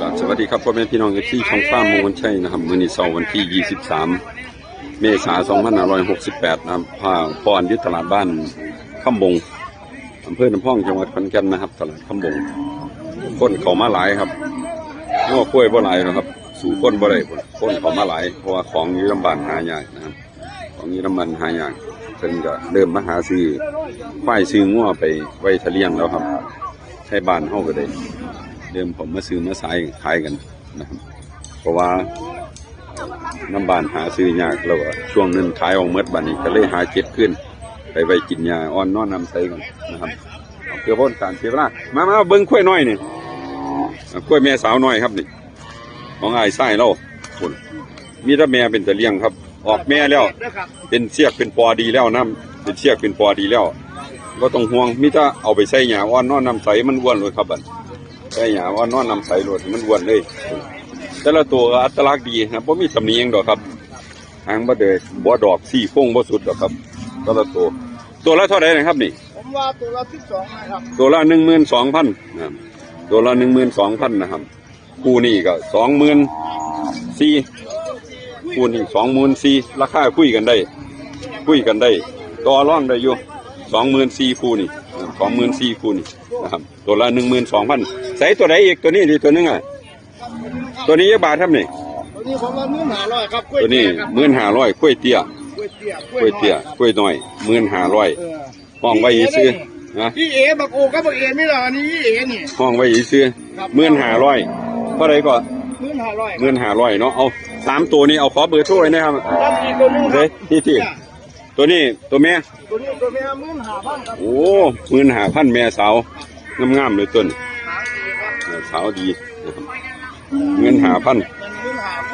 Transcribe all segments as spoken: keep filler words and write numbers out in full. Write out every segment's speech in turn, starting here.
ครับ สวัสดีครับ พ่อแม่พี่น้อง เอฟซี ช่องฟาร์มมงคลชัยนะครับ มื้อนี้เสาร์วันที่ ยี่สิบสาม เมษายน สองพันห้าร้อยหกสิบแปด นะครับ พาพ่ออันอยู่ตลาดบ้านคำบง อำเภอน้ำพอง จังหวัดขอนแก่นนะครับ ตลาดคำบง คนเข้ามาหลายครับ งัวควายบ่หลายหรอกครับ สู้คนบ่ได้ คนเข้ามาหลาย เพราะว่าของอยู่นำบ้านหายากนะครับ ของอยู่นำบ้านหายาก เพิ่นก็เริ่มมาหาซื้อควายซื้องัวไปไว้ถ้าเลี้ยงแล้วครับ ไทบ้านเฮาก็ได้เริ่มเข้ามาซื้อมาขาย ขายกันนะครับ เพราะว่านำบ้านหาซื้อยาก แล้วก็ช่วงนั้นขายออกหมด บัดนี้ก็เลยหาเก็บคืน ไปไว้กินหญ้าอ่อนนอนนำใสก่อนนะครับ เพื่อบ่เป็นการเสียเวลา มา มาเบิ่งควายน้อยนี่ อ่ะ ควายแม่สาวน้อยครับนี่ ของอ้ายชายเรา พุ่น มีแต่แม่เป็นตาเลี้ยงครับ ออกแม่แล้ว เป็นเสียกเป็นปอดีแล้วนะ เป็นเสียกเป็นปอดีแล้ว บ่ต้องห่วง มีแต่เอาไปใส่หญ้าอ่อนนอนนำใส มันอ้วนโลดครับบัด ใส่หญ้าอ่อนนอนนำใสโลด มันอ้วนเลย แต่ละตัวก็อัตลักษณ์ดีนะ บ่มีตำหนิหยังดอกครับ หางบ่เดย บ่ดอก ซี่โครงบ่สุดดอกครับ แต่ละตัว ตัวละเท่าใดนะครับนี่ ผมว่าตัวละ สิบสอง นะครับ ตัวละ หนึ่งหมื่นสองพัน นะครับ ตัวละ หนึ่งหมื่นสองพัน นะครับ คู่นี้ก็ สองหมื่นสี่ คู่นี้ สองหมื่นสี่ ราคาคุยกันได้ คุยกันได้ ต่อรองได้อยู่ สองหมื่นสี่ คู่นี้ สองหมื่นสี่ คู่นี้นะครับ ตัวละ หนึ่งหมื่นสองพัน ใส่ตัวใดอีก ตัวนี้ดิ ตัวหนึงอ่ะ ตัวนี้จักบาทครับนี่ ตัวนี้ผมว่า หมื่นห้าร้อย ครับ ตัวนี้ ควายเตี้ยครับ หมื่นห้าร้อย ควายเตี้ย ควายเตี้ย ควายเตี้ย ควายน้อย หมื่นห้าร้อย เออ ห้องไว้ซื่อนะ อีเอ บักโอกับบักเอ นี่ล่ะ อันนี้อีเอ นี่ ห้องไว้ซื่อ ครับ หมื่นห้าร้อย เท่าใดก็ หมื่นห้าร้อย หมื่นห้าร้อย เนาะ เอา สามตัวนี้ เอาขอเบอร์โทรไว้นะครับ ครับ อีกตัวหนึ่งครับ เฮ้ย นี่ที่ ตัวนี้ ตัวแม่ ตัวนี้ตัวแม่ หมื่นห้าพัน ครับ โอ้ หมื่นห้าพัน แม่สาว งามๆเลยต้น แม่สาวดีนะครับ หมื่นห้าพัน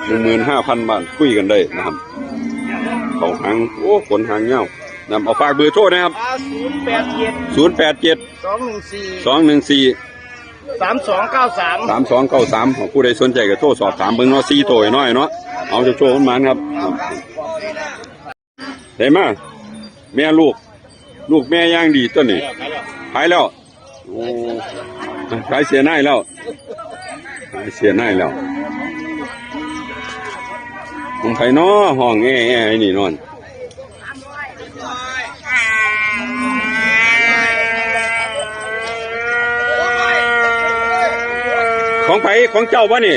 หนึ่งหมื่นห้าพัน บาท คุยกันได้นะครับ เขาหาง โอ้ ขนหางยาว นำเอาฝากเบอร์โทรนะครับ อ่า ศูนย์แปดเจ็ด ศูนย์แปดเจ็ด สองหนึ่งสี่ สองหนึ่งสี่ สามสองเก้าสาม สามสองเก้าสาม ผู้ใดสนใจก็โทรสอบถามเบิ่งเนาะ สี่ตัวน้อยเนาะ เอาโชคๆ มันๆ ครับ ได้มา แม่ลูก ลูกแม่อย่างดีตัวนี้ ขายแล้ว โอ้ ขายเสียนายแล้ว ขายเสียนายแล้ว ของไผน้อ ห้องแอ่ๆ ไอ้นี่นอน ของไผ ของเจ้าบ่นี่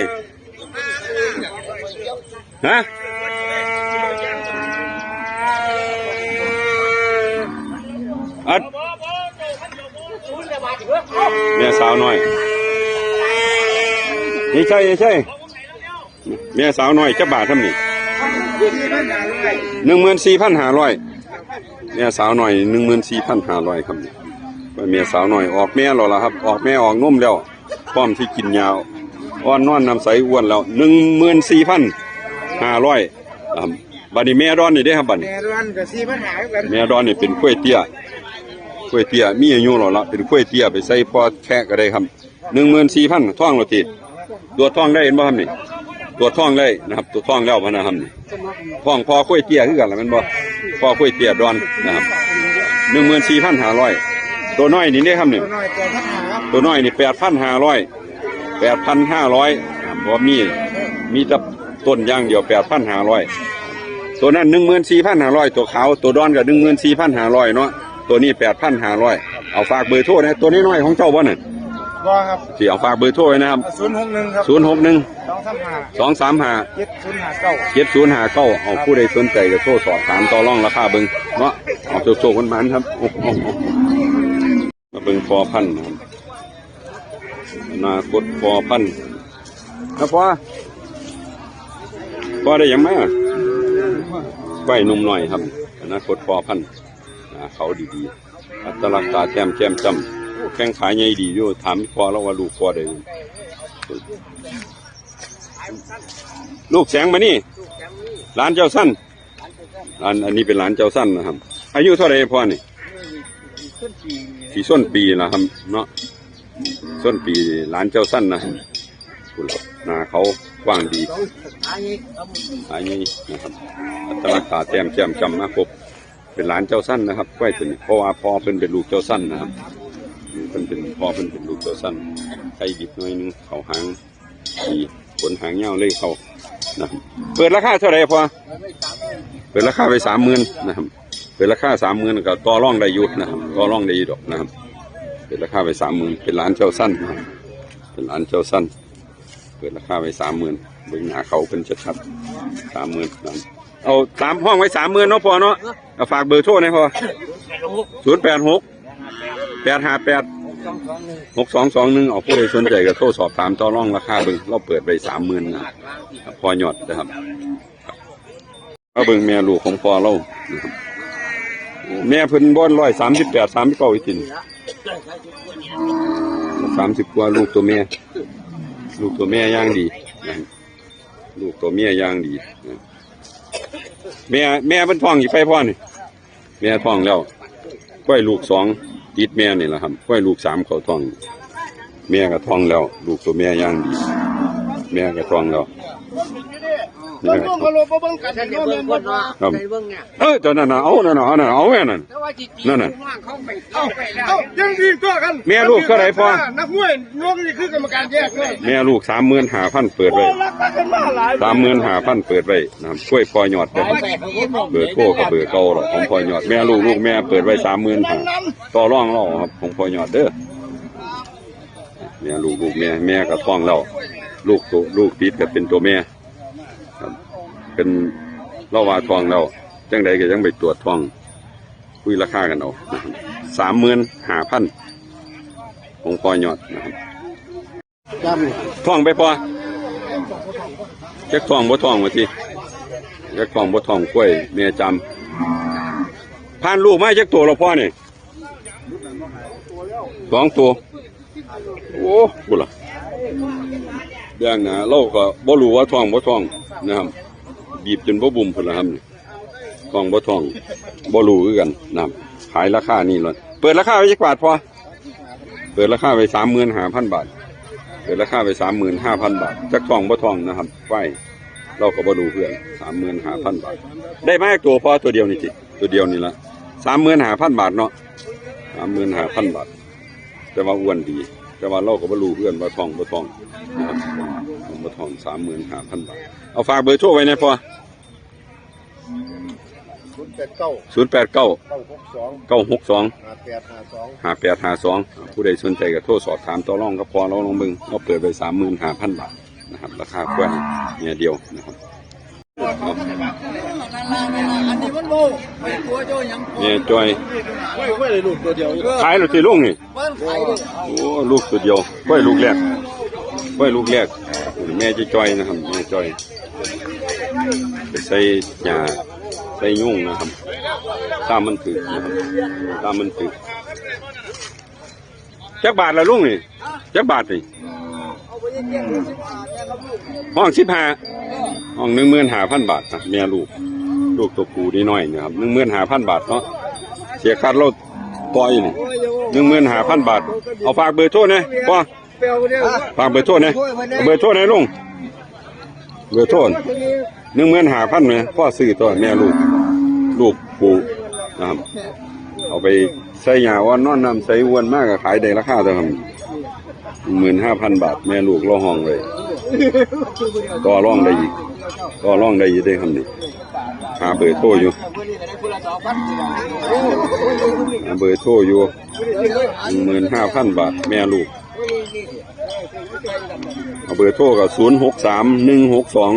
ฮะ อัด แม่สาวน้อย นี่ใช่ นี่ใช่ แม่สาวน้อย จักบาทครับนี่ หนึ่งหมื่นสี่พันห้าร้อย แม่สาวน้อย หนึ่งหมื่นสี่พันห้าร้อย ครับนี่ แม่สาวน้อย ออกแม่แล้วล่ะครับ ออกแม่ออกนมแล้ว พร้อมที่กินหญ้า อ่อนนอนนำใสอ้วนแล้ว หนึ่งหมื่นสี่พันห้าร้อย ครับ บัดนี้แม่ดอนนี่เด้ครับ บัดนี้ แม่ดอนก็ สี่พันห้าร้อย คือกัน แม่ดอนนี่เป็นควายเตี้ย ควายเตี้ย มีอายุแล้วล่ะ เป็นควายเตี้ย ไปใส่พ่อแคะก็ได้ครับ หนึ่งหมื่นสี่พัน ท้องแล้วติ ตรวจท้องได้เห็นบ่ครับนี่ ตรวจท้องได้นะครับ ตรวจท้องแล้วพะนะครับนี่ ท้องพ่อควายเตี้ยคือกันล่ะแม่นบ่ พ่อควายเตี้ยดอนนะครับ หนึ่งหมื่นสี่พันห้าร้อย ตัวน้อยนี่เด้ครับนี่ ตัวน้อย แปดพันห้าร้อย ครับ ตัวน้อยนี่ แปดพันห้าร้อย แปดพันห้าร้อย อ่า บ่มี มีแต่ต้นอย่างเดียว แปดพันห้าร้อย ตัวนั้น หนึ่งหมื่นสี่พันห้าร้อย ตัวขาว ตัวดอนก็ หนึ่งหมื่นสี่พันห้าร้อย เนาะ ตัวนี้ แปดพันห้าร้อย เอาฝากเบอร์โทรนะ ตัวน้อยๆ ของเจ้าบ่น่ะ บ่ครับ สิเอาฝากเบอร์โทรไว้นะครับ ศูนย์หกหนึ่ง ครับ ศูนย์หกหนึ่ง สองสามห้า สองสามห้า เจ็ดศูนย์ห้าเก้า เจ็ดศูนย์ห้าเก้า เอา ครับ ผู้ใดสนใจก็โทรสอบถามต่อรองราคาเบิ่งเนาะ เอาโชคๆ กันมาครับ โอ้โห มาเบิ่งพ่อพันธุ์นะครับ อนาคตพ่อพันธุ์ แล้วพ่อ พ่อได้หยังมา ควายหนุ่มน้อยครับ อนาคตพ่อพันธุ์ หน้าเขาดีๆ อัตลักษณ์ตาแจ่มแก้มจ้ำ โอ้ แข้งขาใหญ่ดีอยู่ ถามพ่อแล้วว่าลูกพ่อใด ลูกแสงมณี หลานเจ้าสั้น อัน อันนี้เป็นหลานเจ้าสั้นนะครับ อายุเท่าไหร่พ่อนี่ สี่ส้นปีแล้วครับเนาะ ส้นปีหลานเจ้าสั้นนะ คุณหน้าเขากว้างดี หายนี่นะครับ อัตลักษณ์ตาแจ่มแจ่มจ้ำมาครบ เป็นหลานเจ้าสั้นนะครับ ควายตัวนี้ เพราะว่าพ่อเพิ่นเป็นลูกเจ้าสั้นนะครับ เพิ่นเป็น พ่อเพิ่นเป็นลูกเจ้าสั้น ไข่บิดหน่อยนึง เขาหาง ดี ขนหางยาวเลยเขา นะครับ เปิดราคาเท่าไหร่พ่อ เปิดราคาไปสามหมื่นนะครับ เปิดราคาสามหมื่นก็ต่อรองได้อยู่นะครับ ต่อรองได้อยู่ดอกนะครับ เปิดราคาไปสามหมื่น เป็นหลานเจ้าสั้นนะครับ เป็นหลานเจ้าสั้น เปิดราคาไปสามหมื่น เบิ่งหน้าเขาเป็นชัดๆ สามหมื่นนะ เอาตามห้องไว้สามหมื่นเนาะพ่อเนาะ เอาฝากเบอร์โทรหน่อยพ่อ ศูนย์แปดหก แปดห้าแปด หกสองสองหนึ่ง เอาผู้ใดสนใจก็โทรสอบถามต่อรองราคาเบิ่ง เราเปิดไปสามหมื่นนะ พ่อยอดนะครับ เอาเบิ่งแม่ลูกของพ่อเรานะครับ แม่เพิ่นบ่ร้อยสามสิบแปด สามสิบเก้าอีกทีนี่ สามสิบกว่า ลูกตัวแม่ ลูกตัวแม่อย่างดีนะ ลูกตัวเมียอย่างดีนะ แม่ แม่เพิ่นท้องอยู่ไปพ่อนี่ แม่ท้องแล้ว ควายลูกสองติดแม่นี่แหละครับ ควายลูกสามเขาท้อง แม่ก็ท้องแล้ว ลูกตัวแม่อย่างดี แม่ก็ท้องแล้ว แม่ก็ท้อง ครับ เออ เจ้านั่นน่ะ เอานั่นน่ะ เอานั่นน่ะ เอาแม่นั่น นั่นน่ะ เอ้า ยังดีตัวกัน แม่ลูกเท่าไหร่พ่อ นักมวย นกนี่คือกรรมการแยกเลย แม่ลูก สามหมื่นห้าพัน เปิดไว้ โอ้ รักกันมาหลาย สามหมื่นห้าพัน เปิดไว้นะครับ ช่วยพ่อยอดเด้อ เบอร์โทรกับเบอร์เก่าหรอกของพ่อยอด แม่ลูก ลูกแม่เปิดไว้ สามหมื่นห้า ต่อรองเราครับ ของพ่อยอดเด้อ แม่ลูก ลูกแม่ แม่ก็ท้องแล้ว ลูกตัว ลูกติดก็เป็นตัวแม่ครับ เป็น เราว่าท้องแล้ว จังใดก็ยังไปตรวจท้อง คุยราคากันเอานะครับ สามหมื่นห้าพัน ของพ่อยอดนะครับ ท้องไปพ่อ จักท้องบ่ท้องว่าติ จักท้องบ่ท้อง กล้วยแม่จำ ผ่านลูกมาจักตัวแล้วพ่อนี่ สองตัว โอ้ บุล่ะ แดงนะ เราก็บ่รู้ว่าท้องบ่ท้องนะครับ บีบจนบ่บุ่มพุ่นละครับนี่ ท้องบ่ท้อง บ่รู้คือกันนะครับ ขายราคานี่เลย เปิดราคาไว้จักบาทพ่อ เปิดราคาไว้ สามหมื่นห้าพัน บาท เปิดราคาไว้ สามหมื่นห้าพัน บาท จักท้องบ่ท้องนะครับ ควาย เราก็บ่รู้เพื่อน สามหมื่นห้าพัน บาท ได้มาตัวพ่อตัวเดียวนี่ติ ตัวเดียวนี่ละ สามหมื่นห้าพัน บาทเนาะ สามหมื่นห้าพัน บาท แต่ว่าอ้วนดี แต่ว่าเราก็บ่รู้เพื่อนว่าท้องบ่ท้องนะครับ ท้องบ่ท้อง สามหมื่นห้าพัน บาท เอาฝากเบอร์โทรไว้แหน่พ่อ ศูนย์แปดเก้า ศูนย์แปดเก้า เก้าหกสอง เก้าหกสอง ห้าแปดห้าสอง ห้าแปดห้าสอง ผู้ใดสนใจก็โทรสอบถามต่อรองกับพ่อเราลองเบิ่ง เราเปิดไป สามหมื่นห้าพัน บาทนะครับ ราคาควายเมียเดียวนะครับ เนี่ยจ้อย ขายแล้วสิลุงนี่ โอ้ ลูกตัวเดียว ควายลูกแรก ควายลูกแรก แม่จ้อยๆนะครับ แม่จ้อย ไปใส่หญ้า ใส่ยุงนะครับ ตามมันถืกนะครับ ตามมันถืก จักบาทละลุงนี่ จักบาทนี่ ห้อง สิบห้า ห้อง หนึ่งหมื่นห้าพัน บาทนะ แม่ลูก ลูกตัวผู้น้อยๆนะครับ หนึ่งหมื่นห้าพัน บาทเนาะ เสียค่าเราต่ออยู่นี่ หนึ่งหมื่นห้าพัน บาท เอาฝากเบอร์โทรหน่อยพ่อ ฝากเบอร์โทรหน่อย เบอร์โทรหน่อยลุง เบอร์โทร หนึ่งหมื่นห้าพัน เนี่ย พ่อซื้อตัวแม่ลูก ลูกผู้นะครับ เอาไปใส่หญ้าอ่อนนอนน้ำใส่อ้วนมากก็ขายได้ราคาเท่านั้น หมื่นห้าพัน บาท แม่ลูกเราห้องเลย ต่อรองได้อีก ต่อรองได้อีกเด้อครับนี่ หาเบอร์โทรอยู่ หาเบอร์โทรอยู่ หนึ่งหมื่นห้าพัน บาท แม่ลูก เอาเบอร์โทรก็ ศูนย์หกสาม หนึ่งหกสอง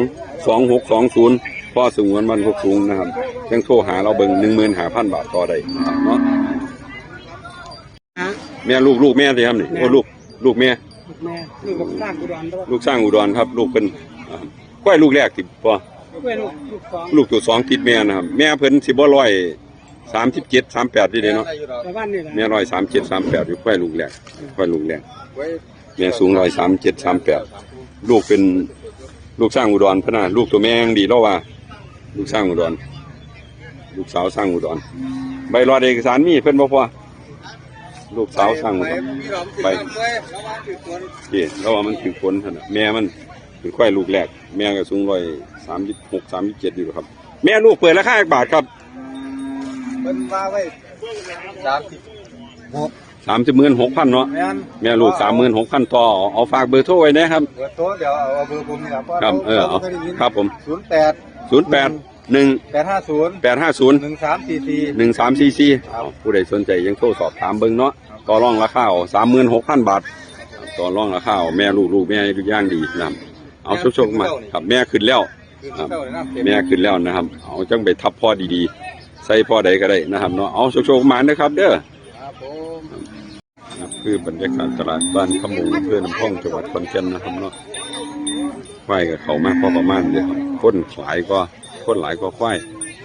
สองหกสองศูนย์ พ่อสงวนบ้านโคกสูงนะครับ ยังโทรหาเราเบิ่ง หนึ่งหมื่นห้าพัน บาทต่อได้นะครับเนาะ แม่ลูก ลูกแม่สิครับนี่ แม่ โอ้ ลูก ลูกแม่ ลูกแม่ ลูกช้างอุดร ลูกช้างอุดรครับ ลูกเป็น อ่า ควายลูกแรกที่พ่อ ลูกลูกสอง ลูกตัวสองติดแม่นะครับ แม่เพิ่นสิบ่ร้อยสามสิบเจ็ด สามแปดนี่เด้เนาะ ประมาณนี้แหละ แม่ร้อยสามเจ็ด สามแปดอยู่ ควายลูกแรก ควายลูกแรก แม่สูงร้อยสามเจ็ด สามแปด ลูกเป็น ลูกช้างอุดรพะนะ ลูกตัวแม่ยังดีแล้วว่า ลูกช้างอุดร ลูกสาวช้างอุดร ใบหลอดเอกสารมีเพิ่นบ่พ่อ ลูกสาวช้างอุดร ไป นี่ แล้วว่ามันถืกฝนหั่นน่ะ แม่มันเป็นควายลูกแรก แม่ก็สูงร้อยสามสิบหก สามสิบเจ็ดอยู่ครับ แม่ลูกเปิดราคาจักบาทครับ เพิ่นว่าไว้ สามสิบหก สามสิบหมื่นหกพันเนาะ แม่น แม่ลูกสามหมื่นหกพันต่อ เอาฝากเบอร์โทรไว้นะครับ เบอร์โทรเดี๋ยวเอาเบอร์ผมนี่ครับ ครับเออเอาครับผม ศูนย์แปด ศูนย์แปดหนึ่ง แปดห้าศูนย์ แปดห้าศูนย์ หนึ่งสามสี่สี่ หนึ่งสามสี่สี่ ครับ ผู้ใดสนใจยังโทรสอบถามเบิ่งเนาะ ต่อรองราคาเอาสามหมื่นหกพันบาท ต่อรองราคาเอาแม่ลูกลูกแม่ลูกย่างดีนะครับ เอาโชคๆมาครับ แม่ขึ้นแล้ว คือเจ้าเลยนะ แม่ขึ้นแล้วนะครับ เอาจังไปทับพ่อดีๆ ใส่พ่อใดก็ได้นะครับเนาะ เอาโชคๆมานะครับเด้อ ครับผม ครับ คือบรรยากาศตลาดบ้านคำบง อำเภอน้ำพอง จังหวัดขอนแก่นนะครับเนาะ ควายก็เข้ามาพอประมาณเดียวครับ คนหลายก็ คนหลายก็ควาย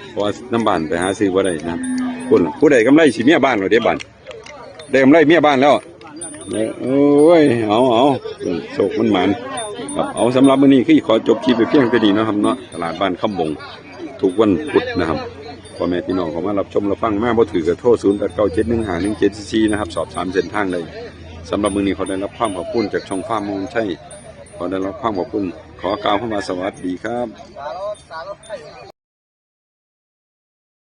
เพราะว่าน้ำบ้านไปหาซื้อบ่ได้นะครับ คนผู้ใดกำไรสิเมียบ้านเราเด้บ้าน ได้กำไรเมียบ้านแล้ว โอ้ย เอาเอาโชคมันหมานครับ เอาสำหรับมื้อนี้คือขอจบคลิปไปเพียงเท่านี้นะครับเนาะ ตลาดบ้านคำบง ทุกวันพุธนะครับ พ่อแม่พี่น้องเข้ามารับชมรับฟังมาบ่ถือก็โทรศูนย์แปดเก้าเจ็ดหนึ่งห้าหนึ่งเจ็ดสี่สี่นะครับ สอบถามเส้นทางได้ สำหรับมื้อนี้ขอได้รับความขอบคุณจากช่องฟาร์มมงชัย ขอได้รับความขอบคุณ ขอกล่าวคำว่าสวัสดีครับ